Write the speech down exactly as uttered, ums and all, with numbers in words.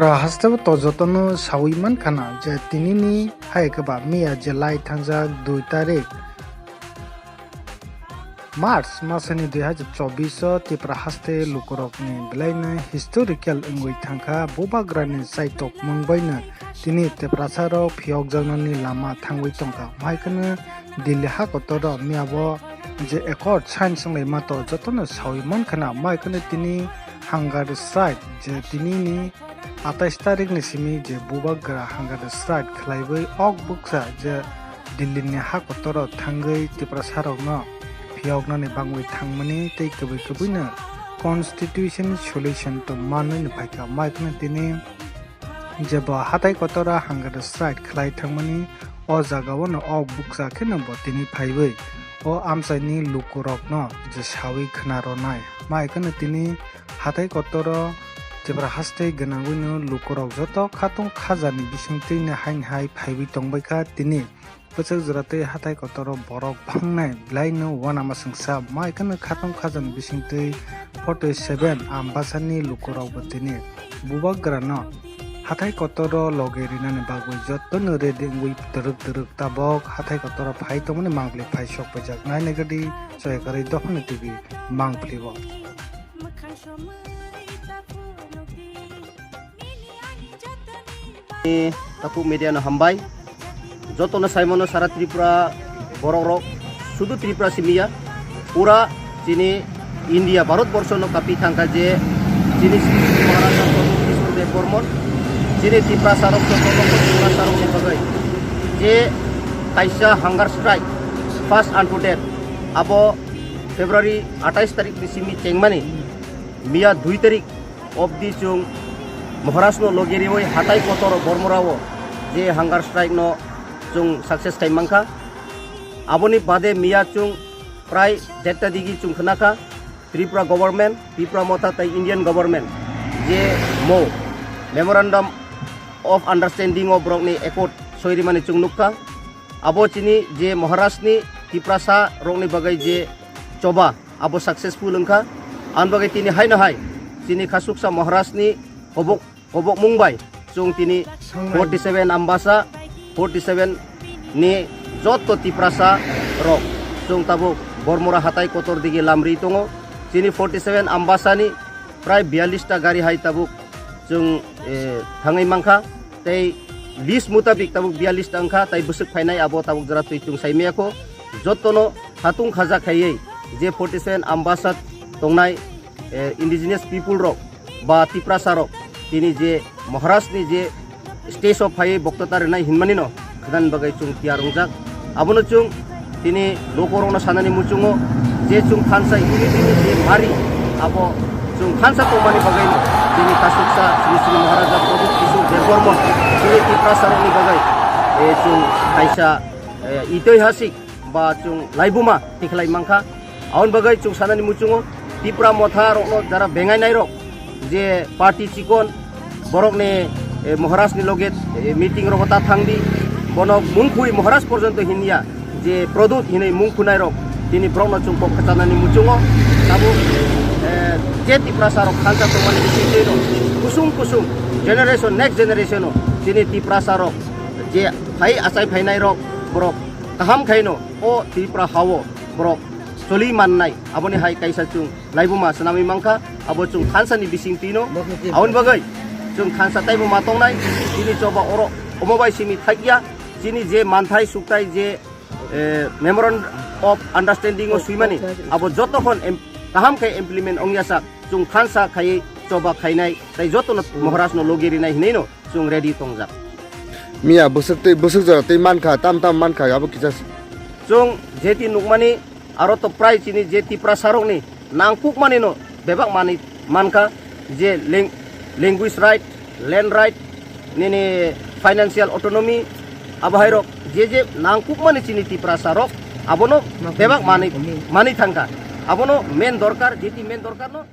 Hasteo to jotono sawi mankha na je tinini hai khe ba miya je lai thangjak dui tarik March masani dui hazar chobbish o Tipra haste lukurokni belaino historical wngwi thangkha. Bubagrani chaitok mung baino tini Tiprasarok phiyokjaknani lama thangwi tongkha. Mai kheno Delhi hakotoro miyabo je accord sign swnglaima to jotono sawi mankha na. Mai kheno tini hunger strike je tinini atais tarikni simi je bubagra hunger strike khlaiwi ok bukcha je Delhini hakotoro thangwi Tiprasarokno phiyoknani bangwi thangmani tei kwbwi kwbwino constitution solution tong manwi no phaikha. Mai kheno tini jebo hatai kotoro hunger strike khlai thangmani o jagao no ok bukcha kheno bo tini phaiwi o amchaini lukurokno je sawi khna rwnai. Mai kheno tini hatai kotoro Tipra haste gwnangwino lukurok joto khatung khajani bisingtwino haini hai phaiwi tongbaikha tini. Bwswk jora tei hatai kotoro borok bhangnai belaino uanama swngsa. Mai kheno khatung khajani bisingtwi forty seven Ambasani lukurokbo tini bubagrano hatai kotoro logi rinani bagwi jotono ready wngwi twrwk twrwk tabok hatai kotoro phai tongmani mangpli phai sok paijak. Naina gadi Soyakarwi Dophani T V mangpli bo. Tapuk media no hambai. Joto no saimano sara Tripura borok rok, sudu Tripura simiya, pura chini India, Bharat borsho no kapi thangkha je chini Maharaja Pradhyut Kishore Debbarman, chini Tiprasa rok joto no Tiprasa rok ni bagwi je kaisa hunger strike, fast unto death, abo February atais tarik ni simi chengmani miya dui tarik obdi chwng Maharaj no logi riwi hatai kotor Bormora o je hunger strike no chwng success khai mankha. Aboni bade miya chwng prai derta digi chwng khnakha Tripura government, Tipra Motha tei Indian government je mo memorandum of understanding o borokni accord soi rimani chwng nukha. Abo chini je Maharaj ni Tiprasa rokni bagwi je choba abo successful wngkha. Ang bagwi tini haino hai chini khasuksa Maharaj ni kobok, kobok mung bai chwng tini forty seven Ambasa, forty seven ni jotto Tiprasa rok chwng tabuk Bormora hatai kotor digi lamri tongo. Chini forty seven Ambasa ni prai biyallis ta gari hai tabuk chwng, eh, thangwi mankha. Tei list mutabik tabuk biyallis ta wngkha, tei bwswk phainai abo tabuk jora twi chwng sai maya kho. Jottono hatung khaja khaiwi je forty seven Ambasa tongnai, eh, indigenous people rok ba Tiprasa rok tini je Maharaj ni je stage o phaiwi boktota rwnai hinmani no khwnani bagwi chwng tiyar wngjak. Abono chwng tini lukurokno sanani muchungo je chwng thansa unity ni je mari abo chwng thansa tongmani bagwi tini kasuksa Sri Sri Maharaja Pradhyut Kishore Debbarma tini Tiprasa rokni bagwi, eh, chwng kaisa, eh, itihasik ba chwng laibuma tikhlai mankha. Aboni bagwi chwng sanani muchungo Tipra Motha rokno jara bengai nairok je party chikon borokni, eh, Maharaj ni loge, eh, meeting rogo ta thangdi, bono mungkhui Maharaj porjonto hinya je Pradut hinwi mungkhunairok tini borokno chwng kok khachanani muchungo tabuk, eh, je Tiprasa rok khansa tongmani bisingtwi rok kusung kusung generation, next generation o tini Tiprasa rok je phai achai phainai rok borok kaham khaino o Tripura hao borok choli mannai, aboni hai kaisa chwng laibuma swnamwi mankha, abo chwng thansa ni bising twino. Aboni bagwi chwng thansa taibo ma tongnai, chini choba oro omo bai simi thakya, chini je manthai sukthai je, eh, memorandum of understanding o swimani, abo joto khon em-, kaham khe implement ongya sak, chwng thansa khaiwi choba khainai, tei jotono Maharaj no logi rinai hinwi no chwng ready tongjak. Miya bwswk tei bwswk jora tei mankha, tam tam mankha, abo kisa. Chwng jeti nukmani aro to prai chini je Tiprasa rokni nangkukmani no bebak manwi mankha, je lang-, language right, land right, nini financial autonomy, abo hai rok je je nangkukmani chini Tiprasa rok abono bebak manwi, manwi thangkha. Abono main dorkar, jeti main dorkar no.